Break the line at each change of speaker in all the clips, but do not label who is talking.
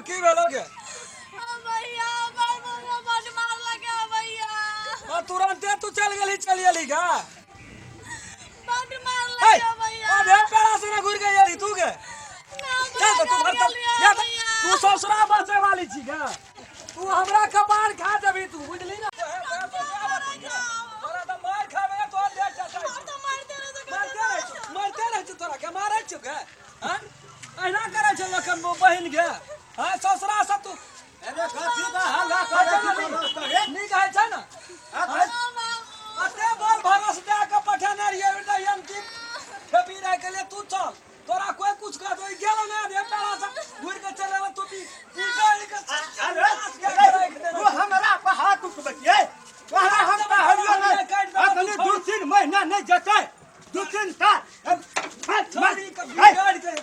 की भेलो गे?
भैया, हमर बउआ बड मारलक है भैया।
आ तुरंते तू चल गेली, चल गेली का?
बड मारलक
ए,
है भैया।
अरे पेड़ा से ना घुर गई अली तू के। चल तो तू घर चल। या तो तू ससुरा बसे वाली छी का? तू हमरा कपार खा जबी तू, बुझली ना? तोरा तो मार खाबे तो देख जा।
तो मारते रहे तो।
मारते रहै छौ, मारते रहै छौ, तोरा के मारै छौ के? हँ, अहिना करै छै लोक बहिन के? हँ, ससुरा सब तू
अरे कथी का हल्ला करै छी दोस्त रे?
नीक होइ छै ने? अते बोल भरोस दए के पठेने रहियै बेटा अंतिम खेपी रह के लिए, तू चल, तोरा कोई कुछ कह दो गेलो ना रे, पेड़ा से घुर के चले तू भी ई के।
अरे तू हमरा पर हाथ उठबै छियै? तोहरा हम कहलियौ नहि, अखनी 2-3 महीना नहि जेतै, 2-3 साल।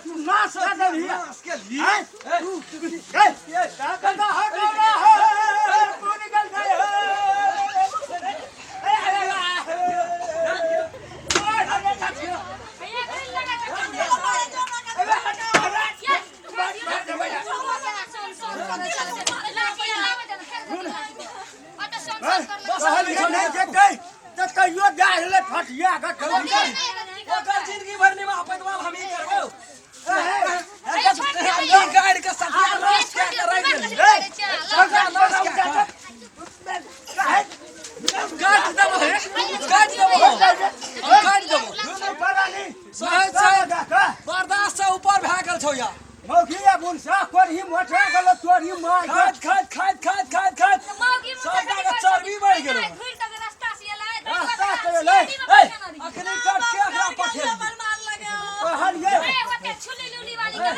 तू नाश कऽ देलही। आँय? तू ए, कदा हटौरा है, तू निकल गए। कहलियै नहि जेतै तऽ कहियो जा ले फटिया के ठोकी।
ओकर जिंदगी भर निभा पैतवाल हम ही करबो। गाड़ के सत्यानाश कए के राखि देली, सत्यानाश कए के काट देबो हे, काट देबो, काट देबो। सहज छै, बर्दाश्त से ऊपर भए गेल छौ या।
मौखिया बुनसा कोरही मोटा गेलो तोरी मार।
खाइत खाइत खाइत खाइत खाइत खाइत सबटा के चर्बी बढ़ि गेलो।
रास्ता से एलै।
ए, अखनी काट के एकरा पठेली।
कहलियै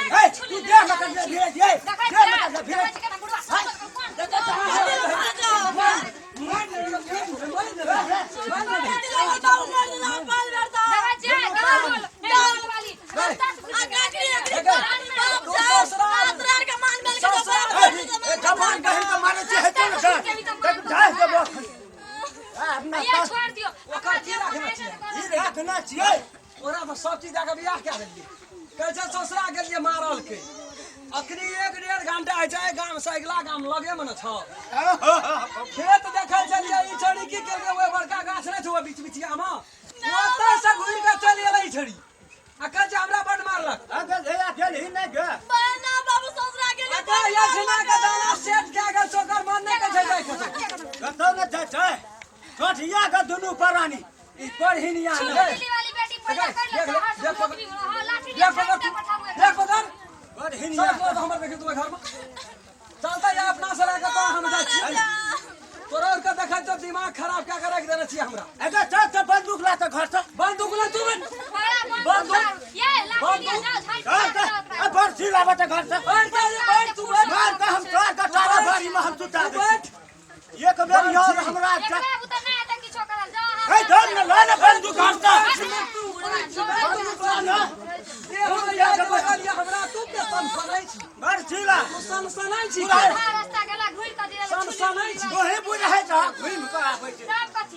ए, तू देख लऽ कनिया धीरे धीरे, देख लऽ कनिया धीरे। जवान बहिन के मारै छै, हेतै ने तऽ ढाहि देबो अखन। आ, अपना
ओकर की राखने छियै?
ई राखने छियै।
ओकरा तऽ सब चीज दए कऽ बियाह कए देलियै। कहै छै ससुरा गेलियै, मारलकै। अखनी 1-1.5 घंटा होइ छै, एहि गाम से अगिला गाम लगेमे ने छौ, खेत देखै छलियै। ई छड़ी की केलकै? ओहि बड़का गाछ नहि छौ ओहि बीच बिचियामे, ओतऽ से घुरि कऽ चलि एलै ई छड़ी आ कहै छै हमरा बड मारलक।
अगर भैया गेलही नहि गे।
अगर यछना के दाना सेट कए गेल छै, ओकर मन नहि कहै छै जाइ के।
कतौ ने जाइ छै ठठिया के दुनू प्राणी ई पढ़िनिया ने।
देख पकड़, देख पकड़।
पढ़िनिया।
सब तो हमर देखी तू घर में चलता या अपना से लए के तो हम जाइ छियै। तोरा और के देखै तो दिमाग खराब कए के राखि देने छियै हमरा।
अगर चल तऽ बंदूक ला तऽ घर से।
बंदूक ले तू बन।
चल तऽ आ बर्छी लाबऽ तऽ घर से।
बैठ जा, बैठ तू, बैठ।
मार के हम तोरा के टारा बारी में हम सुता
तू
दे।
बैठ।
एक बेर यार हमरा ए धर ने, ला ने बंदूक घर से। बंदूक ला ने।
ये हमरा याद लगल ये, हमरा तू के सनसनाइ छी?
बर्छी ला।
तू सनसनाइ छी के? सनसनाइ छी?
तोहे बुझै छ, घुमि कऽ आबै छै।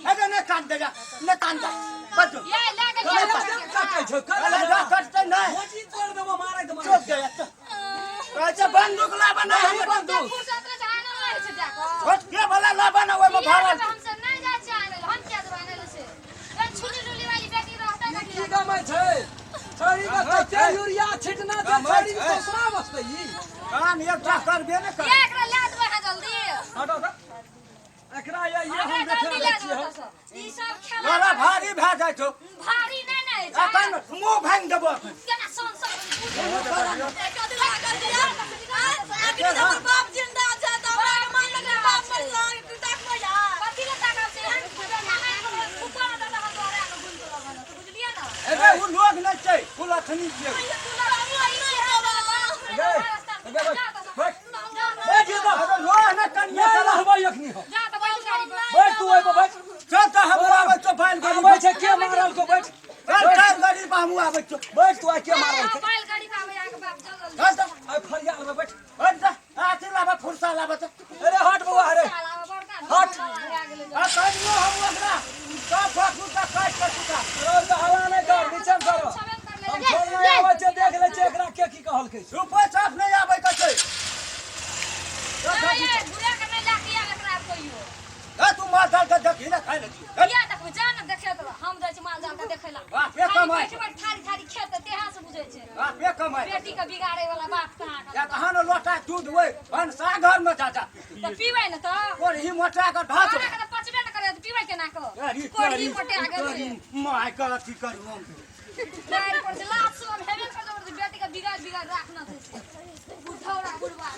अरे नहि कान दे जा, नहि कान दे बच्चो।
काटै छौ?
अरे जा, कटतै नहि।
मोची तोड़ देबो, मारै के।
चुप जा। कहै छै बंदूक लाबऽ नहि हमर।
बंदूक
छोटके वाला लाबऽ ने, ओहिमे भरल छै।
की गमै छै छड़ी के? तते यूरिया छिटना छै छड़ी के, ससुरा बसतै ई।
काम एकटा करबे ने कर।
हटो तऽ एकरा ये ये हम देखे रहल छियै हम।
तोरा भारी भए जाइ छौ।
भारी नहि ने।
अखन मुँह भाङि देबो अखन।
केना सन सन।
बाप जिंदा छै तऽ हमरा के मारलक, बाप मरि जा।
कथी लए ताकब छै? एहन फुफा ने दादा, हम तोहरा के घुमि कऽ लगल, बुझलियै ने?
अरे ओ लोग नहि छै, कुलक्षणी छियै।
बैठ, बैठ ये तऽ।
अरे लोग ने कनिया।
नहि रहबै अखनी हम।
जा तऽ बैठ गाड़ी पर।
बैठ तू ओहि पर बैठ।
चल तऽ हम आबै छौ बैलगाड़ी।
आबै छै के मारल को? बैठ।
चल चल, गाड़ी पर हमहूँ आबै छौ।
बैठ तू, आइ के मारल के?
बैलगाड़ी पर आबै अहाँके बाप, चल जल्दी।
चल तऽ।
आइ फरियाल में बैठ।
बैठ जा, अथी लाबऽ, फुर्सा लाबऽ तऽ।
अरे हट बौआ, अरे हट।
आ कनियो हम ओकरा सब फुर्सा काटि कऽ सुता।
तोरा के हवा नहि कर, नीचे में करो। हम छोड़ नहि आबै छै, देख लै छियै एकरा के की कहलकै।
रुपो साफ नहि आबै के छै। लेतियै।
किया देखबै? जा ने देखे तऽ, हम जाइ छी माल जाल के देखै ला।
बापे
खाली
कमाइ।
बैठ बैठ थारी थारी खेत तेहा से बुझै छै।
बापे कमाइ।
बेटी के बिगाड़े वाला बाप कहाँ के?
या तहन लोटा दूध ओहि भनसा घरमे जा जा।
तऽ पीबै ने तऽ।
कोरही मोटा कऽ ढाच।
खाना के तऽ पचबे ने करे, तऽ पीबै केना कऽ?
अरे
कोढ़ी मोटा गेलै।
माय के अथी करू हम।
गारि पर छै, लात सुन हेबे ने करतौ, बेटी के बिगाड़ बिगाड़ राखना छै से। बुढ़ौरा बुढ़बा।